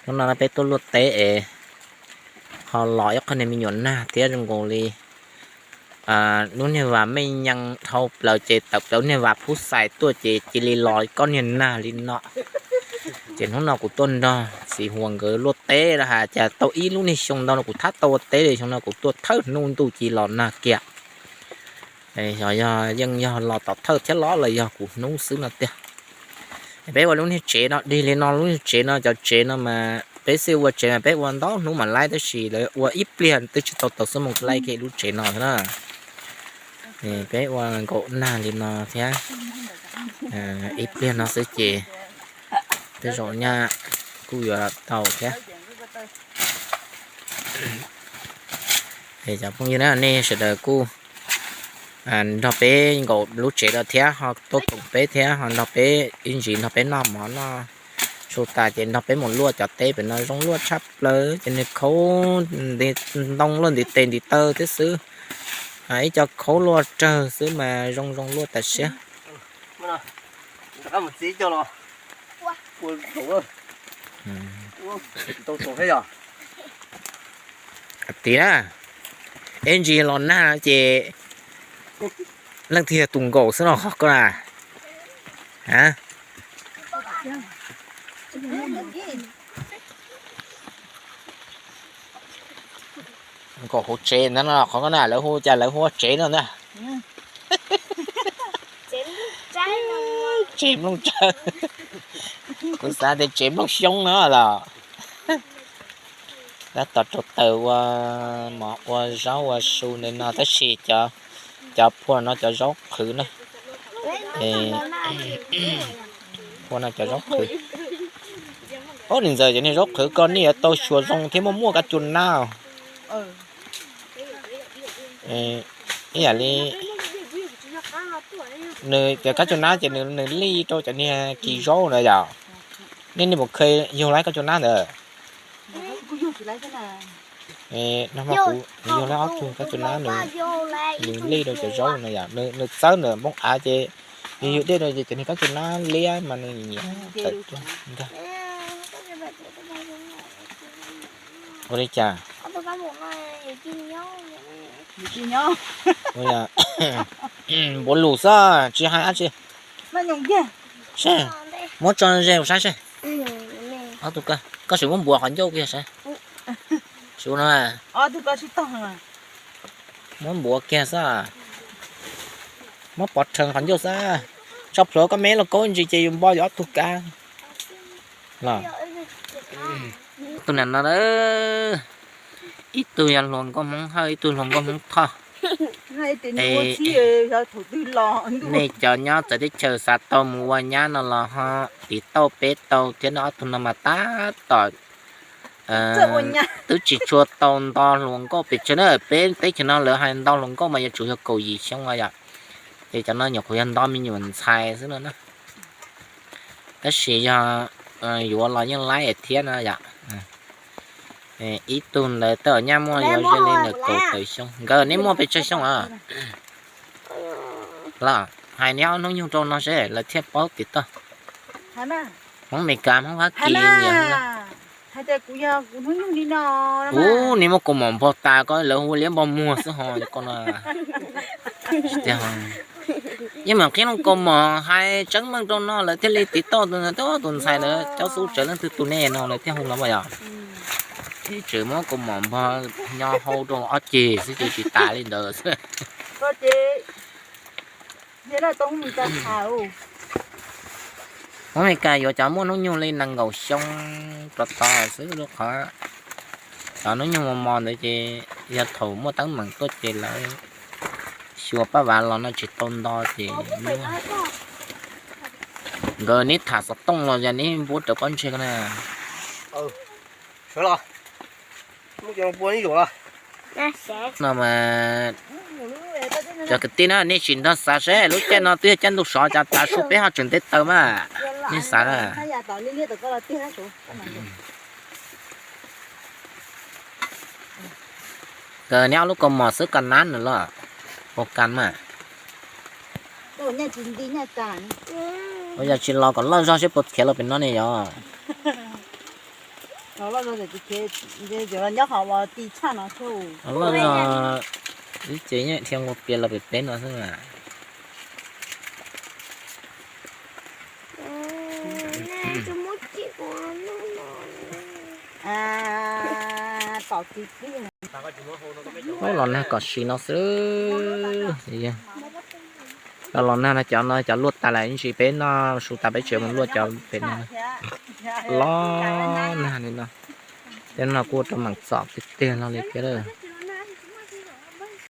Hnub no peb tuaj luaj teb es ho los ib qho niag me nyuam nag thiab zoo nkaus li lub niag vas mej nyees dhau plaws ces tawm plaws lub niag vas phub xais tuaj ces cia li los kob niag nag li no. Ces hnub no kuv tuaj nrog txiv Huas nkawd luaj teb los has cas tau ib lub niag xyoo ntau no kuv thab tau ua teb li, xyoo no kuv tuaj thawj hnub ntuj cia li los nag kiag. Xyov yog yeej yog los tom thawj thiab los los yog kuv hnub xwb no tiag. Peb ua lub niag tsev no dig li no, lub niag tsev no cov tsev no mas peb xij ua tsev mas peb ua ntau hnub mam laib tab sis lawv ua ib pliag twb tsis tau tau xuab moos laib kiag lub tsev no thiab na. Peb ua nkaum nag li no thiab ib pliag no xwb ces tej zaum nyaj kuj yuav tau thiab. Es cov phooj ywg na, nej sawv daws kuj nrog peb nkaum lub tsev no thiab ho tuaj koom peb thiab ho nrog peb ib ntsis nrog peb noj mov noj su tas ces nrog peb mus luaj cov teb pem no zoo luaj tshaj plaws ces nws khaub ntoo luaj ntiv tes ntiv taw thiab xwb. Ib co khaub luaj rawg xwb mas zoo zoo luaj tas siab. Tiag na, ib ntsis los nag ces leej twg yog tus nkaum xwb no qhov koj na? Nkaum hauv tsev ntag no qhov koj na, lawv hu cas lawv hu ua tsev no ntag. Tsev nplooj tsawb, kuv xav tias tsev nplooj xyoob no los. Tab tom rau taws ua mov ua zaub ua su li no tab sis cov, cov phua no cov zaub qhwv na. Phua no cov zaub qhwv. Ob, niag ntxawm, cov niag zaub qhwv ko nej yuav tau xyuas zoo thiab muaj muaj kab cua nab. Ib yam li nws cov kab cua nab ces nws lij rau cov niag kis zaub na yom. Nej, nej puas kheev yug laib kab cua nab ntawd? No mas kuv yug laib ob tug kab cua nab, nws lij rau cov zaub na yom, nws txawb ntawm npoo av ces yus yug dej rau ces cov niag kab cua nab liab mas nws nyiam tawm tuaj nkag. Ua li cas? Npuav lus xwb tsis hais dab tsi. Seb, muab tso ze kuv saib seb. Ob tug, koj sim muab npuav qhov ncauj kiag saib. Sim ua no. Muab npuav kiag xwb. Muab pov rhees qhov ncauj xwb. Tso plhuav koj me lauj kaub ntsis ces yus npo yus ob tug kab. Los, tus niam no, ib tug yog hluas nkauj Hmoob Hawj, ib tug hluas nkauj Hmoob Thoj. Nej cov nyob txawv teb chaws xav tau mus ua nyab no los ho tiv tauj peb tau thiab no, ob tug no mas tab tom twb tsis tshua tau nto hluas nkauj pes tsawg na. Peb teb chaws no lawv hais nto hluas nkauj mas yuav tsum yog kaum yim xyoo no yom. Ces cov no nyuam qhuav yog nto me nyuam ntxhais xwb no na. Tab sis yog yuav los yeej laib thiab no yom. Ib tug ntawd tej zaum nyaj muaj yuav ze li ntawm kaum tawm xyoo. Nkawd neb muaj pes tsawg xyoo os? Los hais neb ob hnub nyoog rau no seb lawv thiaj paub tiv tauj. Hmoob Amelikas, Hmoob Fab Kis nyiam. Ub, neb muab kaus mom npog tas ko lawv hu liab npog muag xwb ho ko no. Yeej meem qhib loo kaus mom hais tseeb meej rau no lawv thiaj li tiv tauj tus ntxhais ntawd, cov xub tsev leej twg tus nej no lawv thiaj hu los mas yom. Ib tseem muab kaus mom npog nyo hau rau ob ceg xwb ces tsis tas li ntawd xwb. Hmoob Amelikas yuav cov muaj hnub nyoog li nees nkaum xyoo rov tod xwb lub qhov. Cov hnub nyoog mos mos ntawd ces yog thaum muaj teeb meem tuaj ces lawv xyuas pab vas los no tsis tau nto ces nkawd neb tham xov tooj los yog neb npuab rawv pob ntseg ko na. No mas cov kwv tij na, nej sim nrog xav seb lub caij no twb yog caij ntuj sov cas tav su peb ho tseem nte taws mas. Nej xav na. Nkawd neb ob lub kaus mom xwb kas nab nws los puas kas mas. Ua yog tsis los kom loj zog seb puas khiav los pem no ne yog. Loj, nyob qhov uas ti tshaj no thiab. Loj no, ib ce nyob dhia nqua pias los pem peb no xwb mas. Tom ti ti. Los nag kom sim no xwb. Los nag no cov no cov luaj tas lawm, ntsis peb noj su tas peb tseem mus luaj cov pem no. Los nag li no, tej no kuj rau mam txom tiag tiag no li thiab.